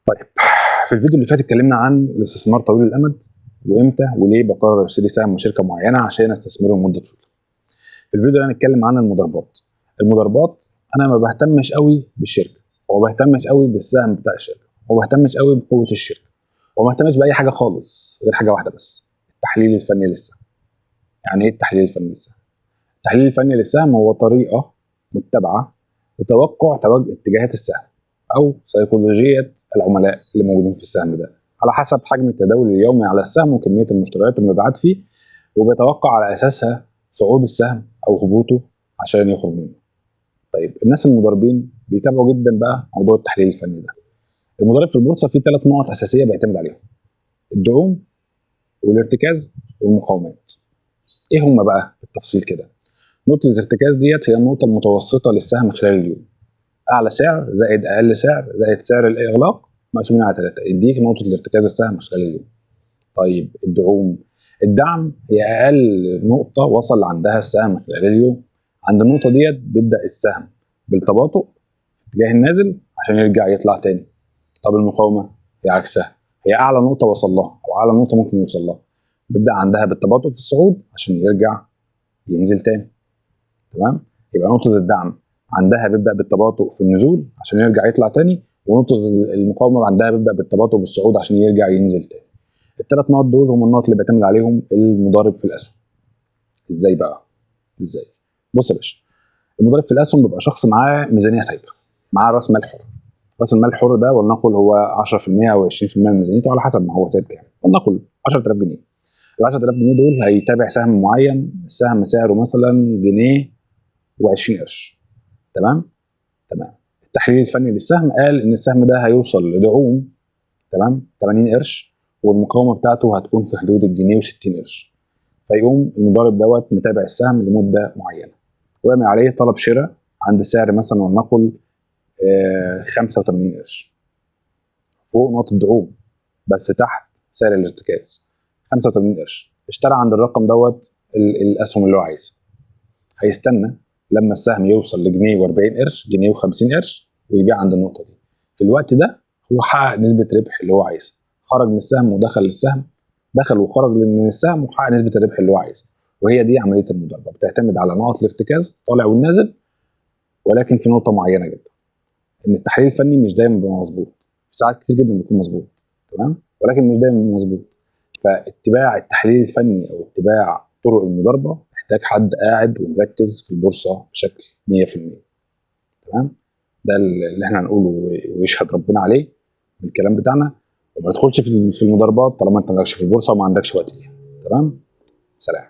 طيب، في الفيديو اللي فات اتكلمنا عن الاستثمار طويل الامد، وامتى وليه بقرر اشتري سهم من شركة معينة عشان استثمره لمدة طويلة. في الفيديو ده هنتكلم عن المضاربات. المضاربات انا ما بهتمش قوي بالشركة، وما بهتمش قوي بالسهم بتاع الشركة، وما بهتمش قوي بقوة الشركة، وما بهتمش باي حاجة خالص غير حاجة واحدة بس، التحليل الفني للسهم. يعني ايه التحليل الفني للسهم؟ التحليل الفني للسهم هو طريقه متبعة لتوقع توجه اتجاهات السهم او سيكولوجية العملاء اللي موجودين في السهم ده على حسب حجم التداول اليومي على السهم وكمية المشتريات والمبيعات فيه، وبيتوقع على اساسها صعود السهم او هبوطه عشان يخرج منه. طيب، الناس المضاربين بيتابعوا جدا بقى موضوع التحليل الفني ده. المضارب في البورصة فيه 3 نقط اساسية بيعتمد عليهم: الدعوم والارتكاز والمقاومات. ايه هما بقى بالتفصيل كده؟ نقطة الارتكاز ديت هي النقطة المتوسطة للسهم خلال اليوم، اعلى سعر زائد اقل سعر زائد سعر الاغلاق مقسومين على 3 يديك نقطة الارتكاز السهم خلال اليوم. طيب الدعوم، الدعم هي اقل نقطة وصل عندها السهم خلال اليوم، عند النقطة ديت بيبدا السهم بالتباطؤ في اتجاه النازل عشان يرجع يطلع تاني. طب المقاومة هي عكسها، هي اعلى نقطة وصل لها او اعلى نقطة ممكن يوصل لها، بيبدا عندها بالتباطؤ في الصعود عشان يرجع ينزل تاني. تمام؟ يبقى نقطة الدعم عندها بيبدا بالتباطؤ في النزول عشان يرجع يطلع تاني، ونقطة المقاومة عندها بيبدا بالتباطؤ بالصعود عشان يرجع ينزل تاني. الثلاث نقط دول هم النقط اللي بيعتمد عليهم المضارب في الاسهم. ازاي بقى؟ ازاي؟ بص يا باشا، المضارب في الاسهم بيبقى شخص معاه ميزانية سايبه، معاه راس مال حر. راس المال الحر ده ولنقل هو 10% او 20% من ميزانيته على حسب ما هو سايب كام، ولنقل 10000 جنيه. ال 10000 جنيه دول هيتابع سهم معين، السهم سعره مثلا جنيه و20 قرش. تمام؟ تمام. التحليل الفني للسهم قال ان السهم ده هيوصل لدعوم، تمام، 80 قرش، والمقاومة بتاعته هتكون في حدود الجنيه و60 قرش. فيقوم المضارب دوت متابع السهم لمدة معينة ويعمل عليه طلب شراء عند سعر مثلا ولنقل 85 قرش، فوق نقطة الدعوم بس تحت سعر الارتكاز 85 قرش. اشترى عند الرقم دوت الاسهم اللي هو عايزها. هيستنى لما السهم يوصل لجنيه و40 قرش، جنيه و50 قرش، ويبيع عند النقطة دي. في الوقت ده هو حقق نسبه ربح اللي هو عايزها، خرج من السهم ودخل للسهم، دخل وخرج من السهم وحقق نسبه الربح اللي هو عايزها. وهي دي عملية المضاربة، بتعتمد على نقط الارتكاز طالع والنازل، ولكن في نقطة معينة جدا ان التحليل الفني مش دايما بيبقى مظبوط، ساعات كتير جدا بيكون مظبوط، تمام، ولكن مش دايما بيبقى مظبوط. فاتباع التحليل الفني او اتباع طرق المضاربة محتاج حد قاعد ومركز في البورصة بشكل 100%. تمام؟ ده اللي احنا هنقوله ويشهد ربنا عليه بالكلام بتاعنا. وما تدخلش في المضاربات طالما انت مالكش في البورصة وما عندكش وقت ليها. تمام؟ سلام.